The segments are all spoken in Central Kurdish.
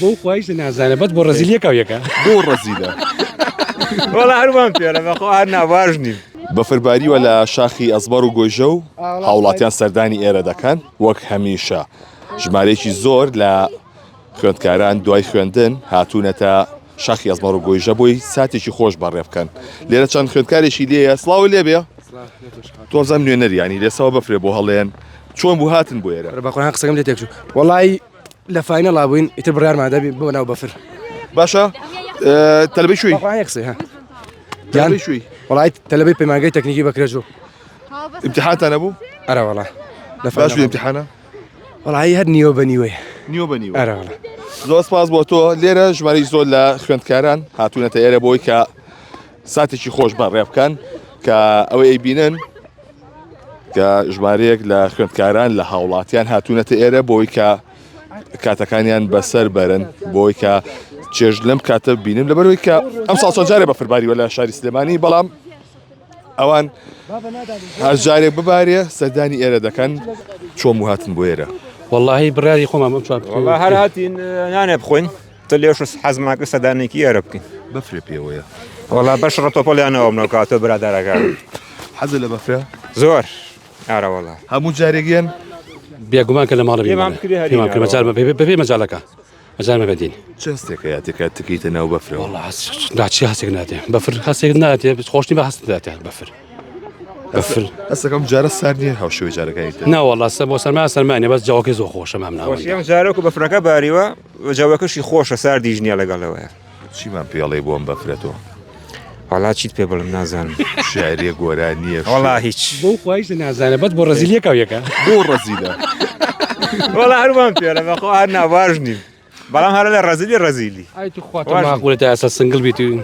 بۆ خوایش نازانێ بەس بۆ ڕەزیل یەکە و یەکە. بۆ ڕەزیلە؟ وەڵا هەر وام پێرە بەخوا هەر ناباش نیم. بەفر باریوە لە شاخی ئەزبەر و گۆیژە و هاوڵاتیان سەردانی ئێرە دەکەن وەک هەمیشە ژمارەیەکی زۆر لە خوێندکاران دوای خوێندن هاتوونەتە شاخی ئەزمەڕ و گۆیژە بۆی ساتێکی خۆش بەڕێ بکەن لێرە چەند خوێندکارێکی لێیە سڵاو لێبێ تۆزەم نوێنەریانی لێسەوە بەفرێ بۆ هەڵێن چۆن بوو هاتن بۆ ئێرە بەخۆیان قسەکەم لێ تێکچوو وەڵی لە فاینەڵا بووین ئیتر بڕیارمان دەبی بۆ ناو بەفر باشە تەلبەی شوی قسەی ها یان شوی وەڵی تەلبەی پەیمانگەی تەکنیکی بەکرێجوو امتحانتان نەبوو ئەرە وەڵا لە باش امتحانە وەڵی هەر نیوە بە نیوەی نیوە بە نیوە ئەرە وەڵا زۆر سپاس بۆ تۆ لێرە ژمارەی زۆر لە خوێندکاران هاتوونەتە ئێرە بۆی کە ساتێکی خۆش بەڕێ بکەن کە ئەوەی ئەیبینن کە ژمارەیەک لە خوێندکاران لە هاوڵاتیان هاتوونەتە ئێرە بۆی کە کاتەکانیان بەسەر بەرن بۆی کە چێژ لەم کاتە بینن لەبەرەوەی کە ئەم ساڵ چەند جارێ بەفرباریوە لە شاری سلێمانی بەڵام ئەوان هەر جارێک ببارێ سەردانی ئێرە دەکەن چۆم و هاتن بۆ ئێرە واللهی بڕیاری خۆمان بەم چوار هەر هاتین نانێ بخۆین تە لێش حەزمان کرد سەردانێکی ئێرە بکەین. بەفرێ پێوەیە. وەڵا بەش ڕەتۆپەڵیانەوە منەوە کاتۆ برادەرەکان. حەزە لە بەفرە؟ زۆر ئارە وەڵا. هەموو جارێک یەن؟ بێگومان کە لە ماڵە پێمان کرد مەجال بەپێی مەجالەکە مەجال مەبەدین. چ هەستێکە یاتێکە تکەیتە ناو بەفرەوە؟ وەڵا چی هەستێک ناتێ بەفر هەستێک ناتێ خۆشنی بە هەست ناتێ بەفر. بەفر هەستەکەم جارە سارد نییە هاوشێوەی جارەکانی تر. ناوەڵا سە بۆ سەرما سەرما نیە بەس جەوەکەی زۆر خۆشە مام ناوەندە. ئەم جارەکو بەفرەکە باریوە جەوەکەشی خۆشە ساردیش نییە لەگەڵەوەیە. چیمان پێڵێ بۆ ئەم بەفرە تۆ؟ وەڵا چیت پێ بڵێم نازانم. شیعریە گۆرانیە وەڵا هیچ. بۆ خوایش نازانێ بەس بۆ ڕەزیل یەکە و یەکە. بۆ ڕەزیلە؟ وەڵا هەر وام پێڵێ بەخوا هەر ناباش نیم. بەڵام هەر لە ڕەزیلی ڕەزیلی. ئای تو خوا تۆ ماقولە تا ئێستا سنگڵ بیت و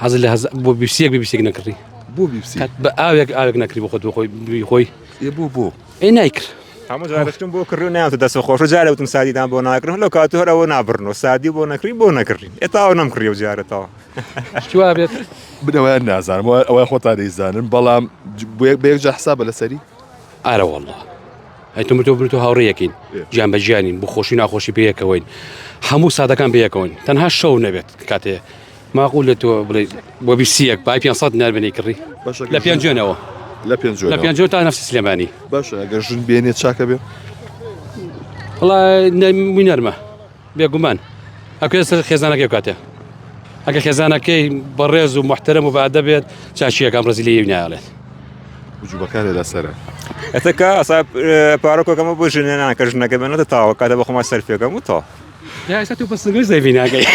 حەزت لە هەز بۆ بیپسیەک بێ بیپسیەک نەکڕی. بۆ بیپسی؟ بە ئاوێک ئاوێک نەکڕی بۆ خۆت بۆ خۆی خۆی. ئێ بۆ بۆ؟ ئێ نایکڕ. هەموو جارشتم بۆ کڕی و نایانتە دەست خۆش و جارێ وتم سادیتان بۆ ناکڕم لەو کاتو هەر ئەوە نابڕنەوە سادی بۆ نەکڕی بۆ نەکڕین ئێ تاوە نەمکڕی ئەو جارە تاوە شتی وا بێت من ئەوەیان نازانم ئەوەیان خۆتان دەیزانن بەڵام بە یەک جار حسابە لەسەری ئارە والله ئەی تۆ من تۆ من تۆ هاوڕێیەکین گیان بە گیانین بۆ خۆشی ناخۆشی پێیەکەوەین هەموو ساتەکان پێیەکەوەین تەنها شەو نەبێت کاتێ ماقول لە تۆ بڵێ بۆ بیسیەک بای 500 دینار بنی کڕی لە پێنجوێنەوە لە پێنجوێنەوە لە پێنجوێن تا نفسی سلێمانی باشە ئەگەر ژن بێنێ چاکە بێ وڵا نەرمی نەرمە بێگومان ئەکرێت سەر خێزانەکەی بکاتێ ئەگە خێزانەکەی بەڕێز و محتەرم و بەئەدەب بێت چاکیەکەم ڕێزی لێی نایەڵێت وجوبەکانە لەسەرە ئەتەکە ئەسا پارە کۆکەمە بۆ ژنێنان کە ژنەکە بێنێتە تاوە کاتە بە خۆمان سەرفێکەم و تاوە یا ئێستا تۆ بەسنگەی زەوی ناگەی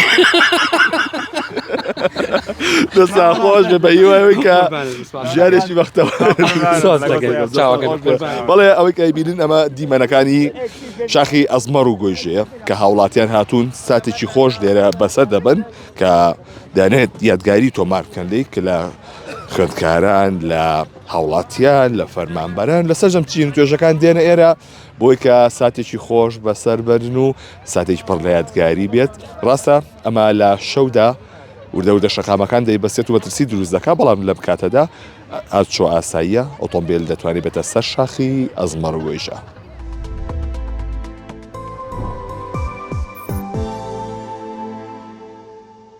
دەستا خۆش بێ بە هیوای کە ژیانێکی بەختەوە بەڵێ ئەوەی کە ئەیبینن ئەمە دیمەنەکانی شاخی ئەزمەڕ و گۆیژەیە کە هاوڵاتیان هاتوون ساتێکی خۆش لێرە بەسەر دەبن کە دانێت یادگاری تۆمار بکەن لی کە لە خوێندکاران لە هاوڵاتیان لە فەرمانبەران لە سەرجەم چین و توێژەکان دێنە ئێرە بۆی کە ساتێکی خۆش بەسەر بەرن و ساتێکی پڕ لە یادگاری بێت ڕاستە ئەمە لە شەودا وردە وردە شەقامەکان دەیبەستێت و مەترسی دروست دەکات بەڵام لەم کاتەدا ئاچۆ ئاساییە ئۆتۆمبیل دەتوانێت بێتە سەر شاخی ئەزمەڕ و گۆیژە.